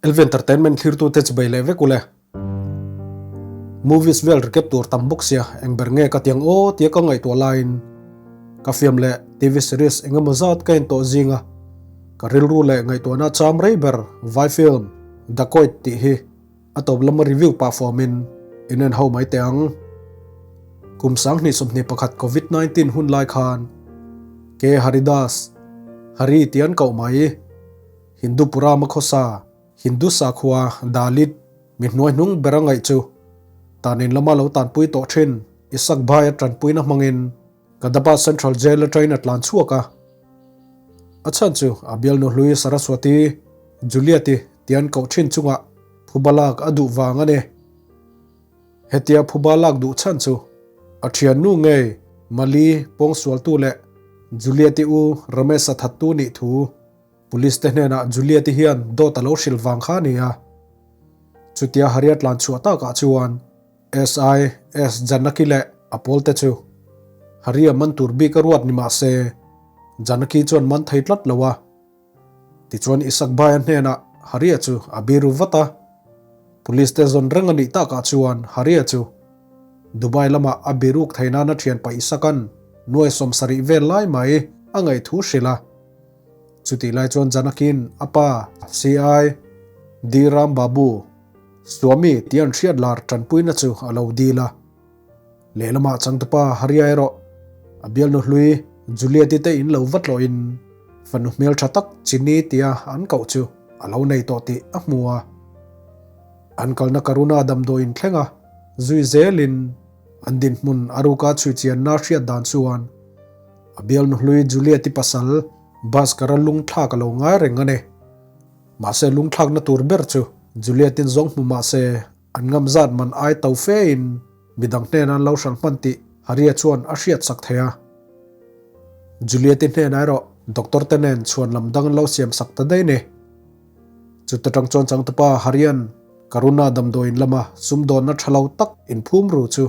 LV Entertainment thlirtute chu bei leh vek ule. Movies vel recap tur tam bawk sia eng ber nge ka tiang aw tia ka ngaihtuah laiin ka film leh TV series eng emaw zat ka en tawh zinga ka rilru leh ngaihtuahna cham rei ber vai film Dacoit tih hi a tawp lama review pah fawmin in en ho mai teh ang. Kum 2021 Covid 19 hun lai khan K Haridas, Hari tih an koh mai. Hindu Purama khawsa, Hindu sakhua, Dalit, mi hnuai hnung ber a ngaih chu tanin lama lo tanpui tawh thin Isak Bhai a tanpuina hmangin Kadapa Central Jail atangin a tlan chhuak a. A chhan chu a bialnu hlui Saraswati, Juliet-i tih an koh thin chungah phuba lak a duh vang a ni. Hetia phuba lak duh chhan chu a thiannu ngei Mali pawngsualtu leh Juliet-i u Ramesh-a thattu nih thu Police te hnenah Juliet-i hian dawt a lo hrilh vang kha a ni a. Chutia Haria tlan chhuah takah chuan SI S Janaki leh a pawl te chu Haria man tur bik a ruat ni mah se Janaki chuan man thei tlat lo a. Tichuan Isak Bhai-a hnenah Haria chu a biru vat a. Police te zawn reng a nih takah chuan Haria chu Dubai lamah a biruk thei nana thianpa Isakan nuai 70 vel lai mai a ngaih thu hrilh a. Chutih lai chuan Janakin a pa CI D Ram Babu Swami tih an hriat lar tanpuina chu a lo dil a. Lehlamah changtupa Haria erawh a bialnu hlui Juliet-i te in lo va tlawhin fanu hmeltha tak Chini tia an koh chu a lo nei tawh tih a hmu a. An kalna Karuna damdawiin thleng a, zui zelin an dinhmun a ruka chhui chianna hriat dan chuan A bialnu hlui Juliet-i pasal Bhaskar-a lungthlak a lo ngai reng a ni. Mahse lungthlakna tur ber chu Juliet-in zawng hmu mahse an ngam zat man ai to fe-in midang hnenah an lo hral hman tih Haria chuan a hriat sak thei a. Juliet-i hnenah erawh doctor te nen chhuan lam dang an lo siam sak ta daih a ni. Chuta tang chuan changtupa Harian Karuna damdawiin lama sumdawnna tha lo tak inphum ru chu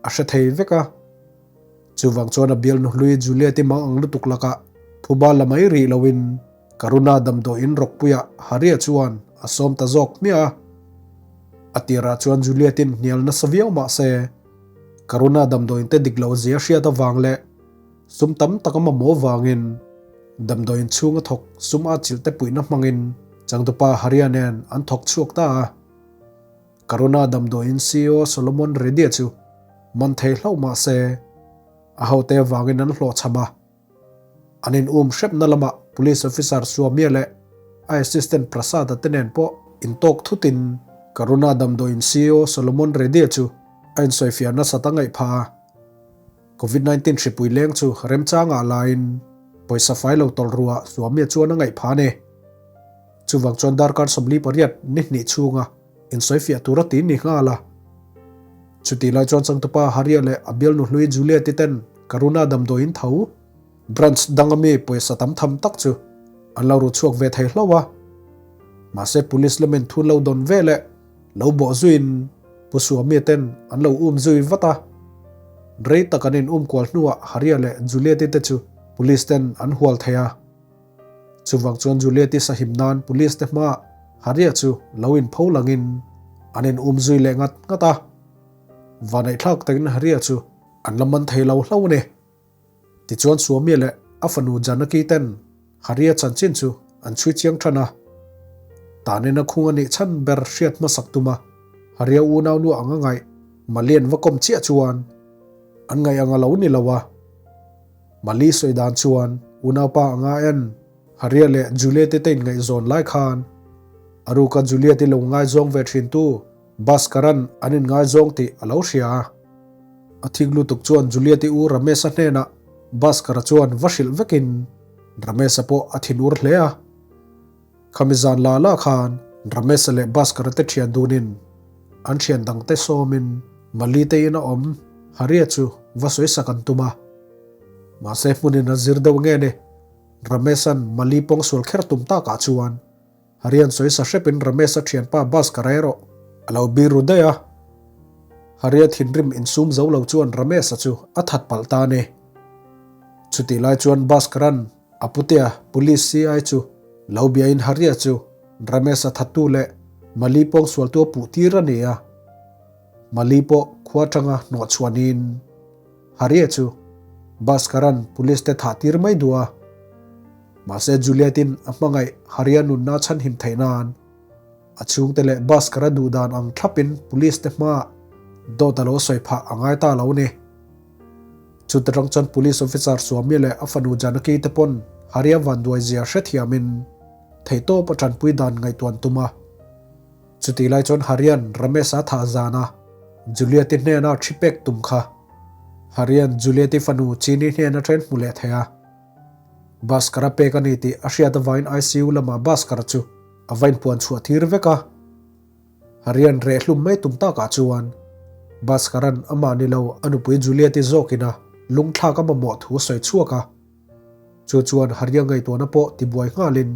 a hre thei vek a. Chuvang chuan a bialnu hlui Juliet-i mang ang lutuk lakah phuba la mai rih loin Karuna damdawiin rawkpuiah Haria chuan a sawm ta zawk hmiah a. A tirah chuan Juliet-in hnial nasa viau mah se Karuna damdawiin te dik loh zia hriat avang leh sum tam tak a mamawh vangin damdawiin chhunga thawk sum a chilh te puihna hmangin changtupa Haria nen an thawk chhuak ta a. Karuna damdawiin CEO Solomon Reddy-a chu man thei hlauh mah se, a hote avangin an hlawhchham a. An in um hrepna lamah Police Officer Swamia leh a Assistant Prasad-a te nen pawh intawk thutin Karuna damdawiin CEO Solomon Reddy-a chu a insawifiah nasat a ngaih phah a. Covid 19 hripui leng chu remchangah laiin pawisa fai lo tawlh ruah Swamia chuan a ngaih phah a ni. Chuvang chuan darkar 48 ni hnih chhunga insawifiah tur a ti ni nghal a. Chutih lai chuan changtupa Haria leh a bialnu hlui Juliet-i ten Karuna damdawiin tho branch danga mi pawisa tam tham tak chu an lo ru chhuak ve thei hlauh a. Mahse police lamin thun lo dawn ve leh lo bawh zuiin Pu Suamia ten an lo um zui vat a. Rei tak an in um kual hnuah Haria leh Juliet-i te chu police ten an hual thei a. Chuvang chuan Juliet-i sahim nan police te hmaah Haria chu lo inpho langin an in um zui leh ngat ngat a. Vaneihthlak takin Haria chu an la man thei lo hlauh a ni. Tichuan Swami leh a fanu Janaki ten Haria chanchin chu an chhui chiang than a. Tanin a khung a nih chhan ber hriat hmasak tuma Haria unau nu anga ngaih Malian va kawm chiah chuan an ngaih anga lo ni lo a. Mali sawi dan chuan unaupa anga en Haria leh Juliet-i te inngaihzawn lai khan a ruka Juliet-i lo ngaizawng ve thintu Bhaskaran an inngaizawng tih a lo hria a. A thik lutuk chuan Juliet-i u Ramesh-a hnenah Bhaskara chuan va hrilh vekin Ramesh-a pawh a thinur hle a. Khami zan la la khan Ramesh-a leh Bhaskara te thian dunin an thian dangte sawmin Mali te in a awm Haria chu va sawi sak an tum a. Mahse hmunin a zir deuh nge ni Ramesh-a'n Mali pawngsual kher tum takah chuan Haria'n sawi sa hrepin Ramesh-a thianpa Bhaskara erawh a lo bir ru daih a. Haria thinrim insum zo lo chuan Ramesh-a chu a that palh ta a ni. Chutih lai chuan Bhaskara'n A putea Police CI chu lo biain Haria chu Ramesh-a thattu leh Mali pawngsualtu a puh tir a ni a. Mali pawh khua atanga hnawh chhuanin Haria chu Bhaskaran police te thah tir mai duh a. Mahse Juliet-in a hmangaih Haria nunna chhanhim theih nan a chhungte leh Bhaskara duh dan ang thlapin police te hmaah dawt a lo sawi phah a ngai ta lo ni. Chuta tang chuan Police Officer Swami leh a fanu Janaki te pawn Haria vanduai zia hrethiamin theihtawp a tanpui dan ngaihtuan tum a. Chutih lai chuan Harian Ramesh-a thah zana Juliet-i hnena thi pek tum kha Harian Juliet-i fanu Chini hnen atangin hmu leh thei a. Bhaskar-a pek a ni tih a hriat avangin ICU lamah Bhaskar chu a va inpuan chhuah tir vek a. Harian reh hlum mai tum takah chuan Bhaskaran amah ni lo a nupui Juliet-i zawkin a lungthlak a mamawh thu a sawi chhuak a. Chu chuan Haria ngaihtuahna pawh tibuai nghalin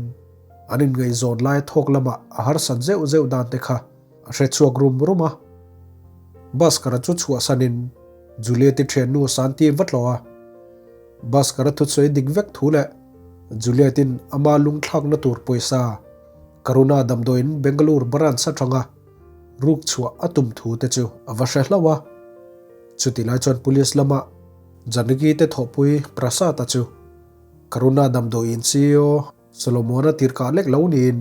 an inngaihzawn laia thawk lamah a harsat zeuh zeuh dan te kha a hre chhuak rum rum a. Bhaskara chu chhuahsanin Juliet-i thiannu Santi va tlawh a. Bhaskara thusawi dik vek thu leh Juliet-in ama lungthlakna tur pawisa Karuna damdawiin Bengaluru branch atanga ruk chhuah a tum thu te chu a va hre hlauh a. Chutilai chuan police lama Janaki te thawhpui Prasad-a chu Karuna damdawiin CEO Solomon-a tirkah lek lo niin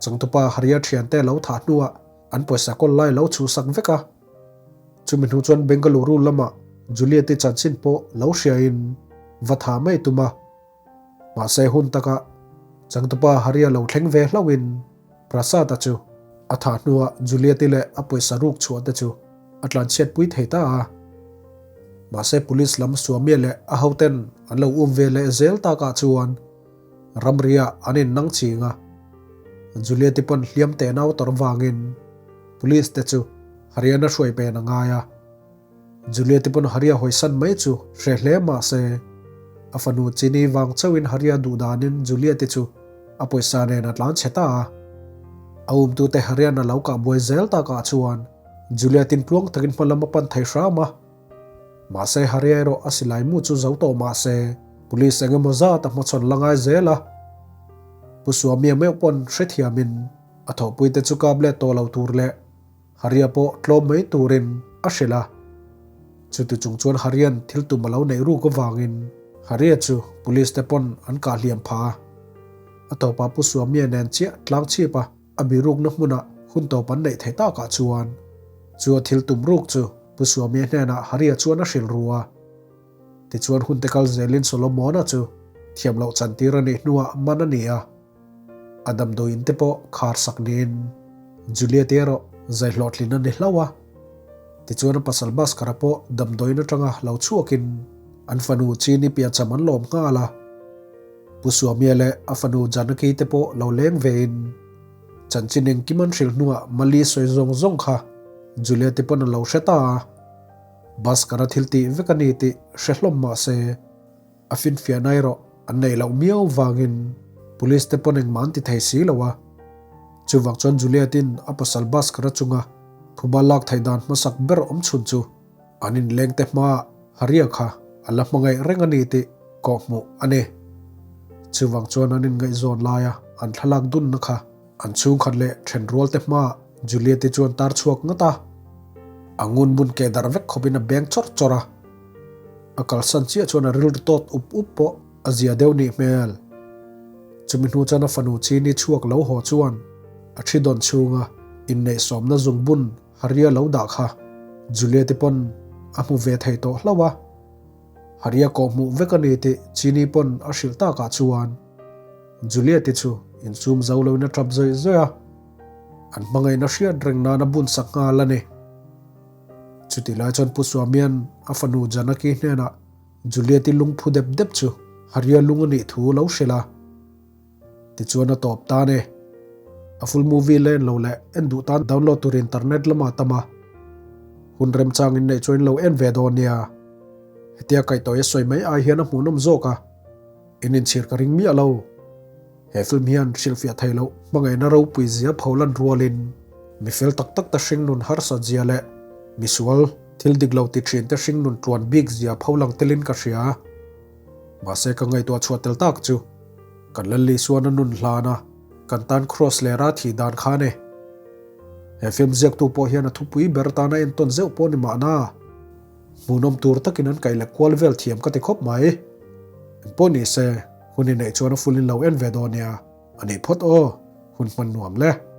changtupa Haria thiante lo thah hnuah an pawisa kawl lai lo chhuhsak vek a. Chumi hnu chuan Bengaluru lama Juliet-i chanchin pawh lo hriain va thah mai tum a. Mahse hun taka changtupa Haria lo thleng ve hlauhin Prasad-a chu a thah hnuah Juliet-i leh a pawisa ruk chhuah te chu a tlanchhiatpui thei ta a. Mahse police lam Swamia leh a hoten an lo um ve leh zel takah chuan ramriah an innang ching a. Juliet-i pawn hliam teh nau tawrh vangin police te chu Haryana hruai pen a ngai a. Juliet-i pawn Haria hawisan mai chu hre hle mah se, a fanu Chini vang chauhin Haria duh danin Juliet-i chu a pawisa nen a tlan chhe ta a. A umtute Harian a lo kah buai zel takah chuan Juliet-in tluang takin hma lam a pan thei hram a. Mahse Haria erawh a silai mu chu zo tawh mah se, police eng emaw zat a hmachhawn la ngai zel a. Pu Suamia meuh pawn hrethiamin a thawhpuite chu kap let tawh lo tur leh Haria pawh tlawm mai turin a hrilh a. Chuti chung chuan Harian thil tum a lo neih ruk avangin Haria chu police te pawn an kah hliam pha a. A tawpah Pu Suamia nen chiah tlang chhip a, a birukna hmunah hun tawp an neih theih takah chuan chu a thil tum ruk chu Pu Suamia hnenah Haria chuan a hrilh ru a. Tichuan hun te kal zelin Solomona chu thiam loh chantir a nih hnuah man a ni a. A damdawiin te pawh khar sak niin Juliet erawh zai hlawhtlin a ni hlauh a. Tichuan a pasal Bhaskara pawh damdawiin atanga lo chhuakin an fanu Chini piancham an lawm nghal a. Pu Suamia leh a fanu Janaki te pawh lo leng vein chanchin engkim an hrilh hnuah Mali sawi zawng zawng kha Juliet-i pawn a lo hre ta a. Bhaskara thil tih vek a ni tih hre hlawm mah se, A finfiahna erawh an neih loh miau vangin police te pawn engmah an ti thei si lo a. Chuvang chuan Juliet-in a pasal Bhaskara chunga phuba lak theih dan hmasak ber awm chhun chu an inleng te hmaah Haria kha a la hmangaih reng a ni tih kawhhmuh a ni. Chuvang chuan an inngaihzawn laia an thlalak dunna kha An chhungkhat leh thenrual te hmaah Juliet-i chuan tar chhuak ngat a, a ngun bun keh darh vek khawpin a beng chawrh chawrh a. A kalsan chiah chuan a rilru tawt up up pawh a zia deuh nih hmel. Chumi hnu chuan a fanu Chini chhuak lo haw chuan a thi dawn chhunga inneih sawmna zungbun Haria lo dah kha Juliet-i pawn a hmu ve thei tawh hlauh a. Haria kawhhmuh vek a ni tih Chini pawn a hrilh takah chuan Juliet-i chu insum zo loin a tap zawih zawih a, an hmangaihna hriat reng nan a bun sak nghal a ni. Chutih lai chuan Pu Suamian a fanu Janaki hnenah Juliet-i lungphu dep dep chu Haria lung a nih thu lo hrilh a. Tichuan a tawp tan e. A full movie la en lo leh en duh tan download tur internet lamah tam a. Hun remchang inneih chuan in lo en ve dawn nia. Hetia kaihtawi a sawi mai ai hian a hmuhnawm zawk a. In inchhir ka ring miah lo. He film hian hrilhfiah thei loh hmangaihna ropui zia pho lan rualin mi fel tak tak te hringnun harsat zia leh misual thil dik lo ti thin te hringnun tluan bik zia pho lang telin ka hria. Mahse ka ngaihtuah chhuah tel tak chu kan Lal Isuan a nun hlan a. Kan tan Kross lera thih dan kha a ni. He film ziaktu pawh hian a thupui ber tana entawn zeuh pawh ni mahna. Hmuhnawm tur takin an kaih leh kual vel thiam ka ti khawp mai. Engpawh ni se, hun i neih chuan a full in lo en ve dawn nia. A nih phawt aw, hun hman nuam le.